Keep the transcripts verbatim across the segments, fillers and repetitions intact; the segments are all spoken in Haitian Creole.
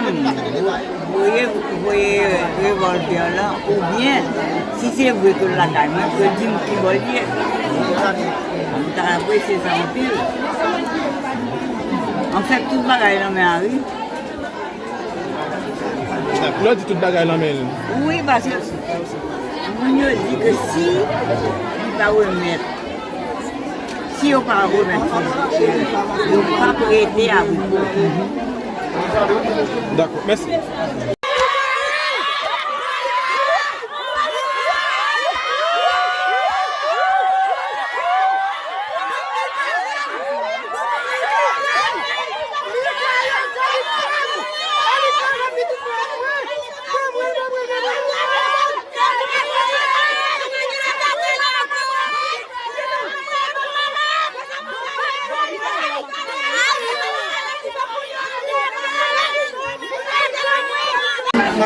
Voye, voye revòlvè lan, oubyen, si se vre ke l lakay mwen, ke l di m ki bò l ye. M ta apresye sa anpil. Anfèt, tout bagay nan men Ari. Lè w di tout bagay nan men l. Wi, paske moun yo di ke si li pa remèt, si yo pa remèt fizikè, yo p ap rete abriko. Dakò, mèsi.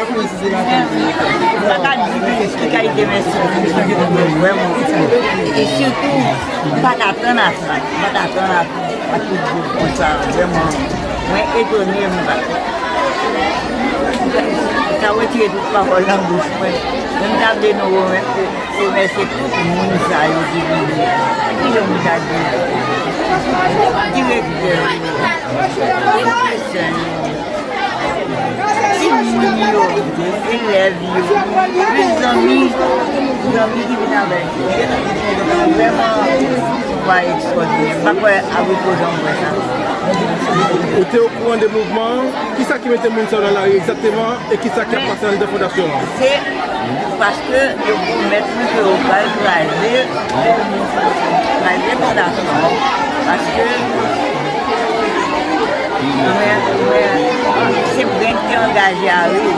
M pa ka di ki kalite mèsi m te mande vrèman. E sitou, m pa t atann a sa. M pa t atann a, a tout bout konsa. Vrèman, mwen etone, m pa. Sa retire tout pawòl nan bouch mwen. Men m ta vle nou remèsye, remèsye tout moun sa yo ki vini. Ki jan m ta di? Direktè yo, pwofesè yo, timoun yo, elèv yo, plis zanmi, zanmi ki vin avèk yo. Vrèman, se yon bagay ekstwòdinè. M pa kwè abriko jan m wè sa. Ou te okouran de mouvman an? Kisa ki mete moun sa yo nan lari egzakteman e kisa k ap pase anndan fondasyon an? Se paske yo pwomèt nou ke yo pral kraze, kraze fondasyon an. Paske mwen, mwen, se mwen ki te angaje Ari.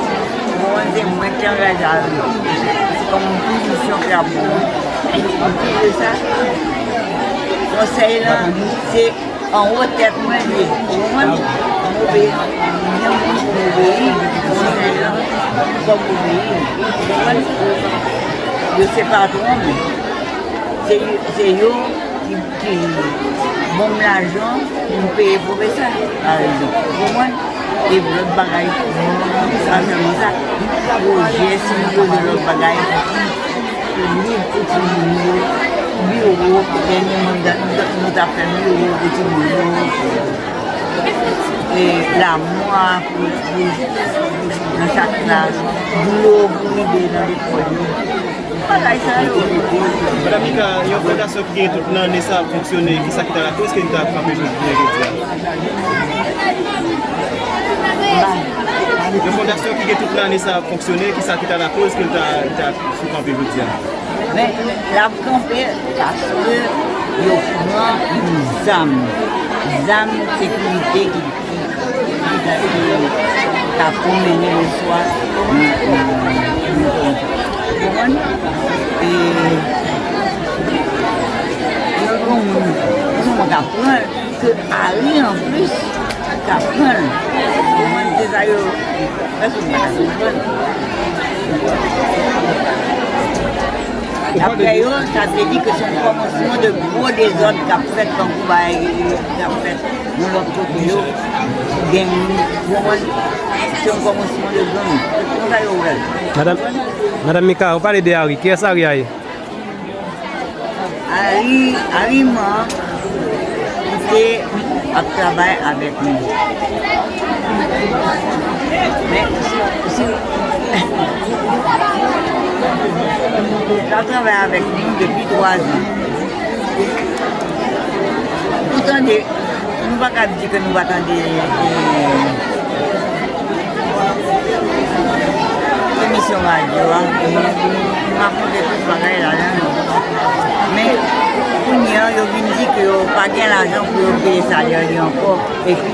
Bon, se mwen ki te angaje Ari. Se kòm yon pwinisyon ki ap pou mwen. Anplis de sa, konsèy lan, se anwo tèt mwen li ye. Ou konprann? M obeyi. M gen moun pou m obeyi. Konsèy lan, fò m obeyi. Ou konprann? Yo se patwon mwen. Se, se yo ki, ki ban m lajan pou m peye pwofesè, pa egzanp. Ou konprann? E lòt bagay, pa sèlman sa. Pwojè, si nou bezwen lòt bagay, liv pou timoun yo, biwo, dènyèman, nou t ap fè biwo pou timoun yo, e lamwa pou, pou, pou nan chak klas, dlo pou rive nan lekòl yo. Bagay sa yo. Madanm Mika, yon fondasyon ki gen tout lane sa ap fonksyone, kisa ki ta lakoz ke li ta kanpe jodi, jodi a? Yon fondasyon ki gen tout lane sa ap fonksyone, kisa ki ta lakoz ke li ta, li ta sou kanpe jodi a? Men, l ap kanpe paske yo pran yon zam. Zam sekirite ki, ki, ki, ki ka pwomennen oswa nan, nan, nan zòn sa. Ou konprann? E, yo gen moun, yo gen moun k ap pran l. Ke Ari anplis ka pran l. Mwen se sa yo, pèsonn pa ka konprann. Daprè yo, sa vle di ke se yon kòmansman de gwo dezòd k ap fèt tankou bagay k ap fèt nan lòt kote yo. Gen moun, se yon kòmansman de gang. Se konsa yo wè l. Madanm, Madanm Mika, ou pale de Ari. Kiyès Ari a ye? Ari, Ariman, ki te ap travay avèk nou. Men, si, si, l ap travay avèk nou depi twa zan. Ou tande, nou pa ka di ke nou pa tande, e, emisyon radyo a, m ap montre tout bagay ladan l. Men, kounye a, yo vin di ke yo pa gen lajan pou yo peye salè li ankò. Epi,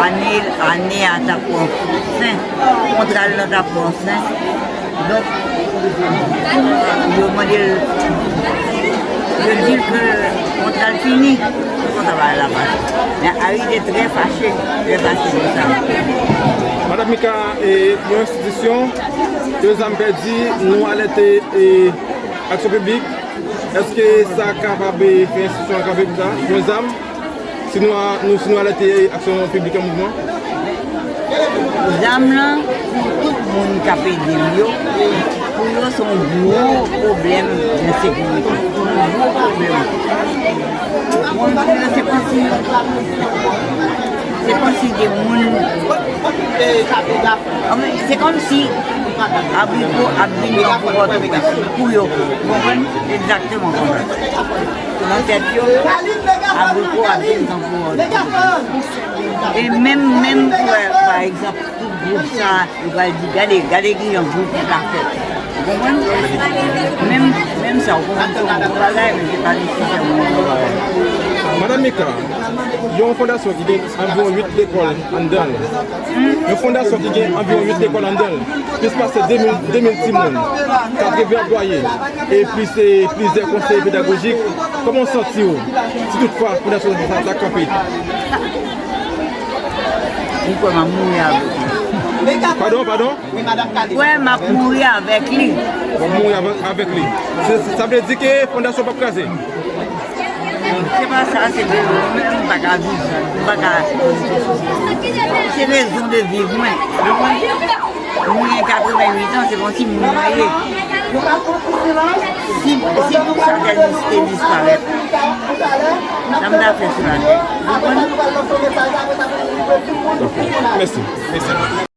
ane, ane a t ap pran fen. Kontra l lan t ap pran fen. Donk, yo mande l, yo di l ke kontra l fini. Konsa bagay la pase. Men Ari te trè fache, trè fache de sa. Madanm Mika, e, yon enstitisyon, de zam pèdi, nou alète, e, aksyon piblik. Èske sa kapab, e, fè enstitisyon an kanpe pou sa? Yon zam? Si nou a, nou, si nou alète aksyon piblik an mouvman? Zam lan, pou tout moun k ap ede m yo, pou yo se yon gwo pwoblèm ensekirite. Yon gwo pwoblèm. Bon, pou yo, se kòmsi, se kòmsi gen moun, anfen, se kòmsi Abriko ap vin nan Pòtoprens pou yo. Ou konprann? Egzakteman konsa. Nan tèt yo, Abriko ap vin nan Pòtoprens. E menm, menm pou, pa egzanp, tout gwoup sa, yo pral di, gade, gade kijan gwoup la fèt. Ou konprann? Menm, menm sa, ou konprann, se yon bon bagay, men se pa nesesèman yon bon bagay. Madanm Mika, yon fondasyon ki gen anviwon uit lekòl anndan l. Yon fondasyon ki gen anviwon uit lekòl anndan l, plis pase de mil, de mil timoun, katreven anplwaye, e plis, e plizyè konseye pedagojik, kòman w santi w si toutfwa fondasyon sa ta kanpe? M kwè m ap mouri avèk li. Padon, padon? M kwè m ap mouri avèk li. W ap mouri avè-, avèk li. Se, se, sa vle di ke fondasyon p ap kraze? Se pa sa, se ke mwen menm, m pa ka viv, m pa ka, se rezon de viv mwen. Mwen gen katreven uit an, se konsi moun mwen ye. Si, si tout sa te, te disparèt, sa m ta fè sou latè? Ou konprann? Mèsi. Mèsi.